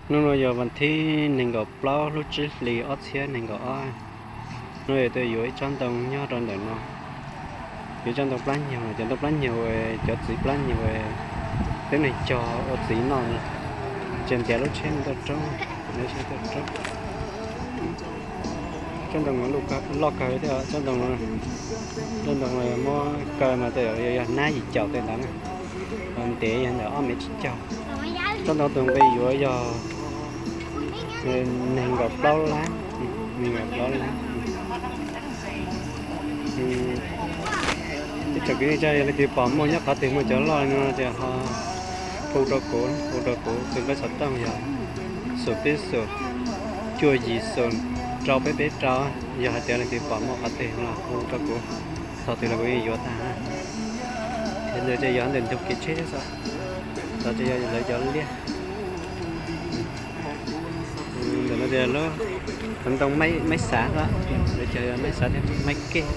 Hnub no yog vas thib nees nkaum plaub lub tsib hlis ob txhiab nees nkaum ob. Hnub no yog tuaj yuav ib tsob ntoo nyob rau ntawm no. Yuav tsob ntoo plab nyoog, cov ntoo plab nyoog, cov txiv plab nyoog, peb neeg cog ua txiv noj. Tsis ntiav lub tsheb no tuaj rub, lub tsheb tuaj rub. Tsob ntoo loj kawg thiab, tsob ntoo, tsob ntoo muab kaw mas yog nab yim caum tej ntawd na. Ntev yog ntawm ob mev tsib caug. Tsob ntoo tus nqi yuav yog nees nkaum plaub lab, nees nkaum plaub lab. Ib tsoom kwv tij, yog leej twg pom muaj nyob qhov twg muaj cov loj li no ces ho hu rau kuv, hu rau kuv tus npawb xov tooj yog xoom peb xoom cuaj yim xoom rau peb peb rau. Yog hais tias leej twg pom muaj qhov twg no hu rau kuv, txog twg los kuv yeej yuav tag. Yog ntawm ces yog ntawm ntug kev tsheb xwb, txog ces yog lawv cov liaj. Ntawm no tias lub ntoo maib xav xwb, lawv cog maib xav thiab maib kej.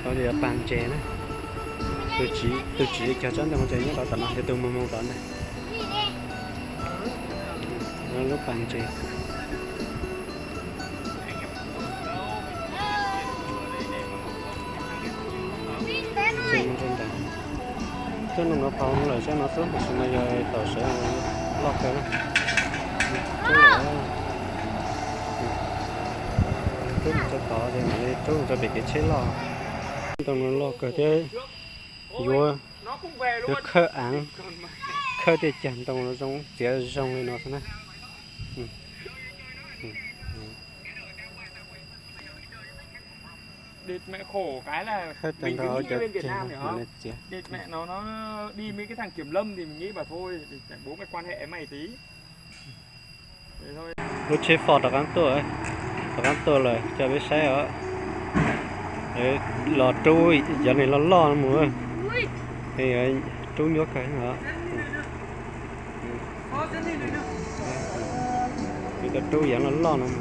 Tod yog pas ntses na. Tus tsis cog tsob ntoo ces nyob rau tom no, yog tus mus mus tod ntag. Lub pas ntses. Tsob ntoo no phau lawm sab no xwb, tam sim no yog tau sawv loj kawg na. Rub mus rau tod ces mam li rub mus rau pem kev tsheb loj. Ntoo no loj kawg thiab, yuav, yuav khawb av, khawb tej cag ntoo no zoo txiav zoo li no xwb na. Khawb tag nrho cov ceg no mam li txiav. Lub tsheb fo rov qab tuaj, rov qab tuaj lawm, coj peb saib os. Los rub yov neeg loj loj no mus, rub nyuaj kawg os. Yuav tau rub yov loj loj no mus.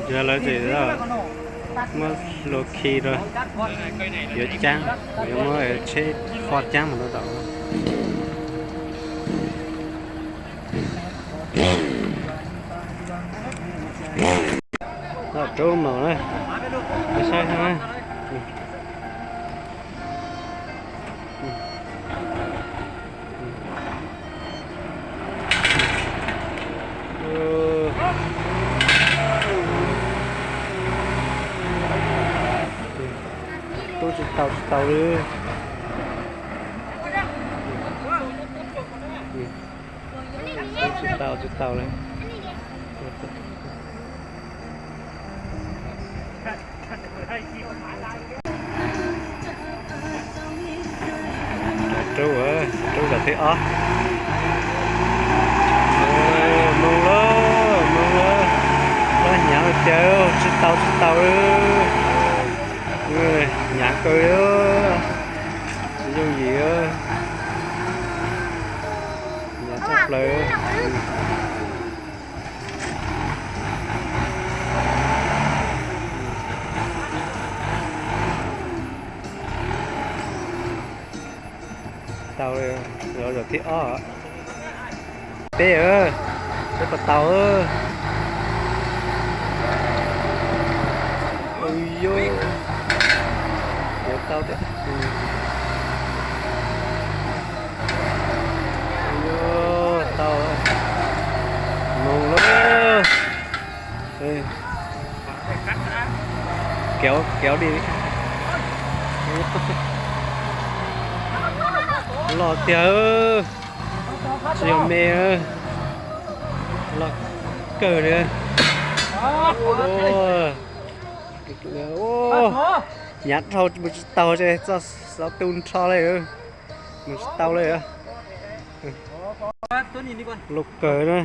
Yog lawv tseem muab hlua khi rau, yuav caab, yuav muab tsheb fo caab mus rau tom. Rub mus na, saib na. Rub tsis tau tsis tau li. Tsis tau tsis tau li. Rub, rub zaum thib ob. Moog lawm, moog lawm. Pab hnyav caw, tsis tau tsis tau li. Hnyav kawg li, tsis yooj yim. Hnyav tshaj plaws. Tau li, zaum thib ob. Peb, peb puas tau? Ua, yuav tau thiab. Yuav tau. Moog lawm. Kéo, kéo đi. Loj tiag, tsis yog me, loj kawg li. Hnyav dhau mus tsis tau, txoj xov tu nrho li, mus tsis tau li. Loj kawg na.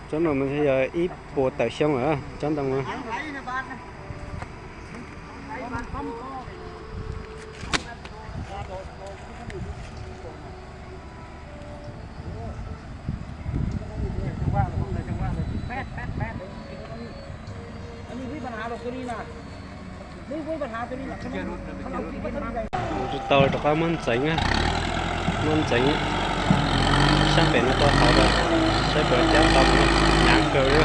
Tsob no mas yog ib puas tawm xyoo lawm tsob ntoo no. Tsis tau rov qab muab ntxeev, muab ntxeev sab pem no rau hauv, saib puas cab tau, hnyav kawg li.